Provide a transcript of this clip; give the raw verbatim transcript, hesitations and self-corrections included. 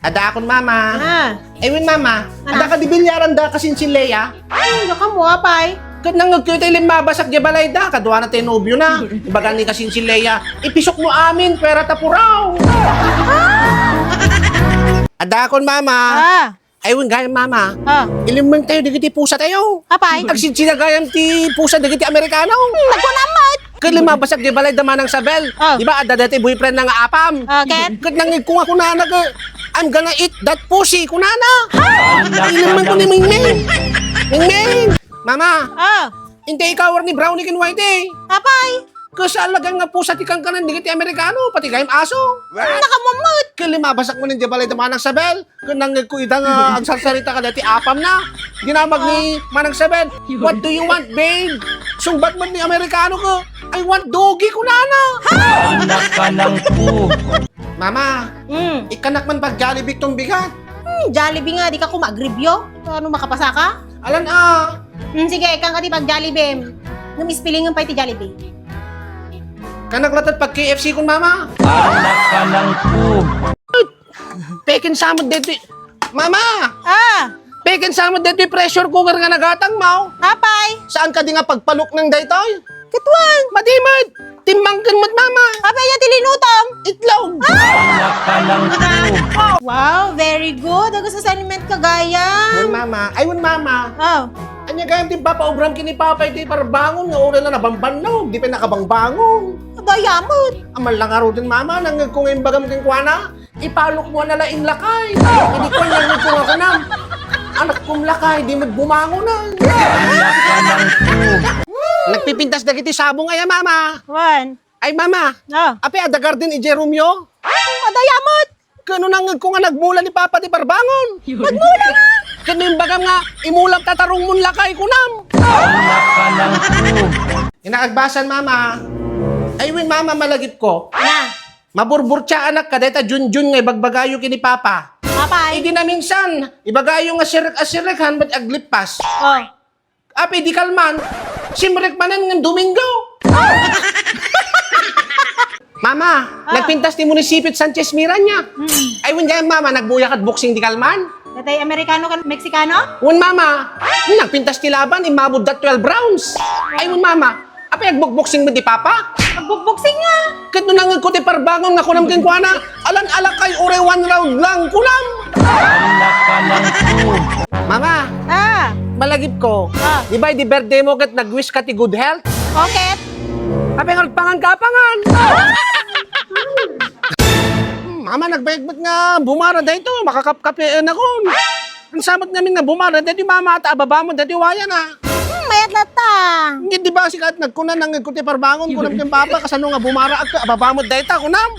Adakon, mama. Ah. Ay wen, mama. Ano? Adda kadi bilyaranda kasinsin Lea? Ay, nakamu, apay. Ket nangngegko iti limmabasakto diay balayda, kaduana ti nobiona. Ibaga ni kasinsin Lea, "Ipisokmo amin, pwera ta puraw." Adakon, mama. Ah. Ay wen gayam, mama. Ah. Ilimmengtayo dagiti pusatayo. Apay? Agsidsida gayam ti pusa dagiti Amerikano. Hmm, nagkunam met. Ket limmabasakto diay balayda Manang Sabel. Ah. Di ba, adda daytoy boyfriendna nga apam. Ah, ket? Ket nangngegko nga kunana ket, "I'm gonna eat that pussy," kunana. Ha? Ilimmengko ni Mingming. Mingming! Mama! Ah. Intay ikaw ni Brownie ken Whitey. Apay? Ket saan la gayam nga pusa ti kankanan dagiti Amerikano, pati gayam aso. Nakamu met. Ket limmabasakto manen diay balayda Manang Sabel. Ket nangngegko ida nga agsarsarita kadagiti apamna. Dinamag ni Manang Sabel, "What do you want, babe?" Sungbat met ni Amerikano ket, "I want doggy," kunana. Anak ka ng pu- Mama, Hmm. Ikkanak man pag-Jollibee tong bigat. Hmm, Jollibee nga, di ka koma agribyo? Ano, makapasa ka? Alan, ah. Hmm, sige, ikkan ka ti pag-Jollibee. Ngem spellingen pay ti Jollibee. Kanak latta pag-K F C kon, mama. Anak ka ng pu- Pekin sa met daytoy. Mama! Ah! Pekin sa met daytoy pressure cooker nga nagatangmo. Apay? Saan kadi nga pagpalukneng daytoy? Ket wen. Madi met. Timmangken met, mama. Apay aya ti linutong? Itlog. Ah! Anak ka ng pu- Wow, very good. Agas-assignment ka gayam. Wen, mama. Ay, wen, mama. Oh. Ania gayam ti impapaubram ken ni papa iti parbangon nga uray la nabambannog, di pay nakabangbangong. Adda aya met. Aman la ngaruden, mama, nangngegko nga imbagam kenkuana, "Ipalukmo a nalaing lakay." Idi kuan, nangngegko nga kunam, "Anakkom lakay, di met bumangon, ah." Nagpipintas dagiti sabong aya, mama. Wen. Ay, mama. Oh. Apay, adda garden idiay roomyo? Adda aya met. Ket no nangngegko nga nagmula ni papa ti parbangon. Nagmula na! Ket no imbagam nga, "Imulam ta tarungmon lakay," kunam. Anak ka ng pu- Inakagbasan, mama. Ay, wen, mama, malagipko. Na. Maburburtiaanak kadayta Junjun nga ibagbagayo ken ni papa. Apay? Idi naminsan, ibagayo nga sirrek a sirrekhan met aglippas. Oh. Apay, di kalman. Simrek manen nga Domingo. Mama, ah, nagpintas ti munisipyo ti Sanchez Miranya. Hmm. Ay, wen gayam, mama, nagbuya ket boxing di kalman. Datay Amerikano ken Meksikano? Wen, mama, nagpintas ti laban, immabudda twelve rounds. Ay, wen, mama, apay, agbukboksing met di papa? Agbukboksing nga. Ket no nangngegko ti parbangon nga kunam kenkuana, "Alan a lakay, uray one round lang," kunam. Anak ka ng pu- Mama, ah, malagipko. Ah. Di ba, idi birthday mo ket nag-wish ka ti good health? O ket? Apay nga agpangan ka, pangan. Hmm, mama, nagbayag met nga bumara daytoy, makakapkapienakon. Ania met ngamin nga bumara daytoy, mama, ta ababa met daytoy wayana. Hmm, mayat latta. Ket di ba, sika nagkuna, nangngegko ti parbangon, kunam ken papa, kasano nga bumaraak, ababa met dayta, kunam.